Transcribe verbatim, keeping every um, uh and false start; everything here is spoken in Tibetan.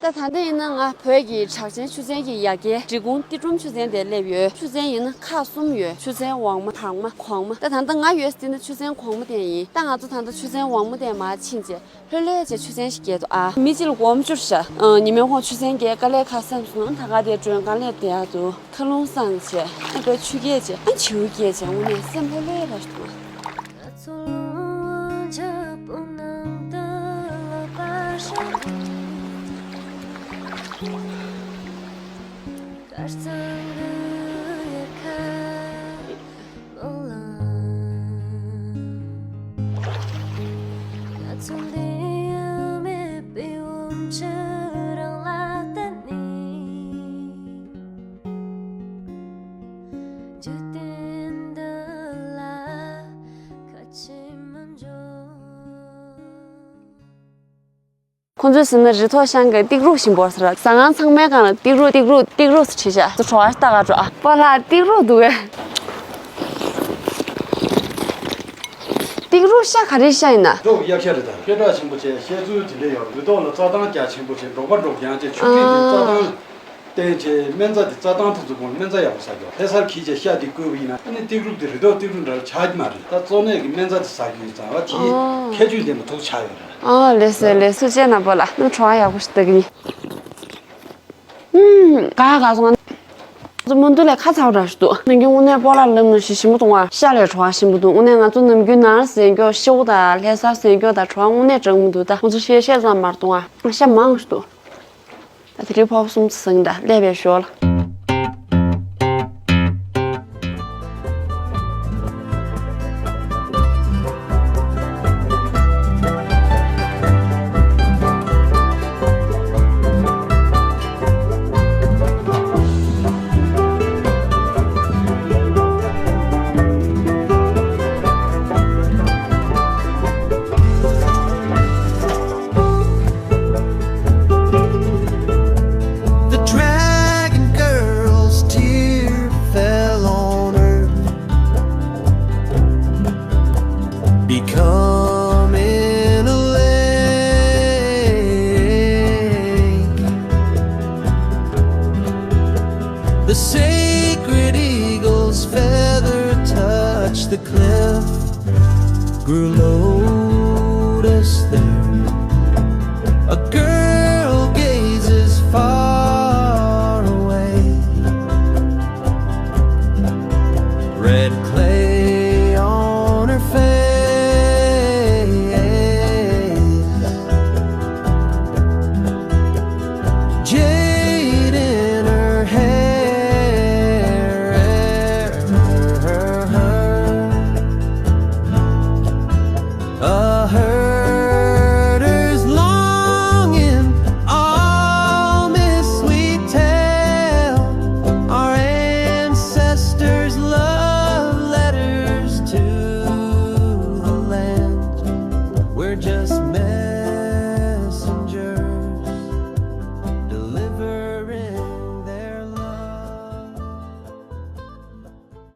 ད་ད་ལྟ་ཡིན་ན་ང་བོད་ཀྱི་གྲགས་ཅན་ཆུ་ཚན་གྱི་ཡ་གྱལ་འབྲི་གུང་ཏི་སྒྲོམ་ཆུ་ཚན་དེར་སླེབས་ཡོད། ཆུ་ཚན་ཡིན་ན་ཁག་གསུམ་ཡོད། ཆུ་ཚན་ཝང་མ། བར་མ། གོང་མ། ད་ད་ལྟ་ང་ཡོད་ས་འདི་ན་ཆུ་ཚན་གོང་མ་དེ་ཡིན། ད་ང་ཚོ་ད་ལྟ་ཆུ་ཚན་ཝང་མ་དེར་མར་ཕྱིན་བྱས་ལྷོད་ལྷོད་བྱས་ཆུ་ཚན་ཞིག་བརྒལ་འདུག་ཨ། མི་གཅིག་ལ་སྒོར་མོ་བཅུ་རེ་བཞག་ཨ། ཉི་མའི་ཁོང་ཆུ་ཚན་བརྒལ་དཀའ་ལས་ཁག་བསམ་སོང་ན་ད་ག་དེར་མགྲོན་དཀའ་ལས་བསྡད་ཡག་འདུག་མཁའ་རླུང་བསངས་བྱས་ཨ། དཔེ་ཆུ་རྐྱལ་བྱས་ཨ། བྱིའུ་རྐྱལ་བྱས་དངོས་གནས་སེམས་ལྷོད་ལྷོད་ར་ཞིག་འདུག་ཨ། ཁོང་ཚོས་ཟེར་ན་རི་ཐོག་ཤང་གི་ཏིག་རུག་ཞིམ་པོ་ཟེར། ཟ་ཁང་ཚང་མའི་སྒང་ལ་ཏིག་རུག་ཏིག་རུག་ཏིག་རུག་ཟེར་བྲིས་བཞག་ཚོ་གྲོགས་ལྟ་ག་འགྲོ་ཨ། པཱ་ལགས་ཏིག་རུག་འདུག་གས། ཏིག་རུག་ཤ་ག་རེ་ཤ་ཡིན་ན། འབྲོག་གཡབ་ཤ་རེད་ད། སྐད་གྲགས་ཆེན་པོ་བྱས་བཤད་ཚུལ་དེ་འདྲ་ཡོད། རི་ཐོག་ལ་རྩྭ་ཐང་རྒྱ་ཆེན་པོ་བྱས་འབྲོག་པ་འབྲོག་རྐྱང་བྱས་ཆུ་ཐིགས་ཀྱི་རྩྭ་ཐང་བསྟན་བྱས་སྨན་རྩྭ་དེ་རྩྭ་ཐང་དེ་ཚོ་སྒང་ལ་སྨན་རྩྭ་ཡག་པོ་ཟ་རྒྱུ་ལྷ་སར་གྱིས་བྱས་ཤ་དེ་བསྐོལ་བ་ཡིན་ན་ཨ་ནི་ཏིག་རུག་དེ་རི་ཐོག་ཏིག་རུག་འདྲ་ལ་ཆགས་ཀྱི་མ་རེད། ད་གཙོ་གནད་ཀྱི་སྨན་རྩྭ་དེ་ཟ་རྒྱུ་ཡིན་ཙང་བ་དེའི་ཨོ། ཁྱད་ཆོས་ལྡན་པ་ཐུགས་ཆགས་ཡོད་རེད། ཨ་ལགས་སོ་ལགས་སོ། བྱས་ན་པཱ་ལགས་ནམ་གྲོགས་ཡག་པོ་ཞིག་ལྟ་གི་ཡིན། ཨུམ། ག་ག་སོང་། ང་ཚོ་མུ་མཐུད་ལས་ཁ་ཚ་བ་འདྲ་ཞིག་འདུག་ནམ་རྒྱུན་དངོས་གནས་པཱ་ལགས་ལབ་ནང་བཞིན་ཞིམ་པོ་འདུག་ཨ། ཤ་ལས་གྲོགས་ཞིམ་པོ་འདུག་དངོས་གནས་ང་ཚོ་ནམ་རྒྱུན་ནང་ཟས་མགྱོགས་ཤོག་དང་ལྷ་སར་ཟས་མགྱོགས་དང་གྲོགས་དངོས་གནས་འདྲ་མི་འདུག་ད་ང་ཚོ་ཤེས་ཤེས་ཙམ་མར་འདུག་ཨ། ཤ་མང་ཞིག་འདུག་ད་དེ་རིང་ཕོར་པ་གསུམ་ཙམ་ཟིན་ད་ལས་པའི་ཞོར་ལ། The dragon girl's tear fell on earth, becoming a lake. The sacred eagle's feather touched the cliff, grew lotus there. A girl gazes far away. Red clay on her face, jade in her hair. A herder's longing, all this we tell. Our ancestors' love letters to the land. We're just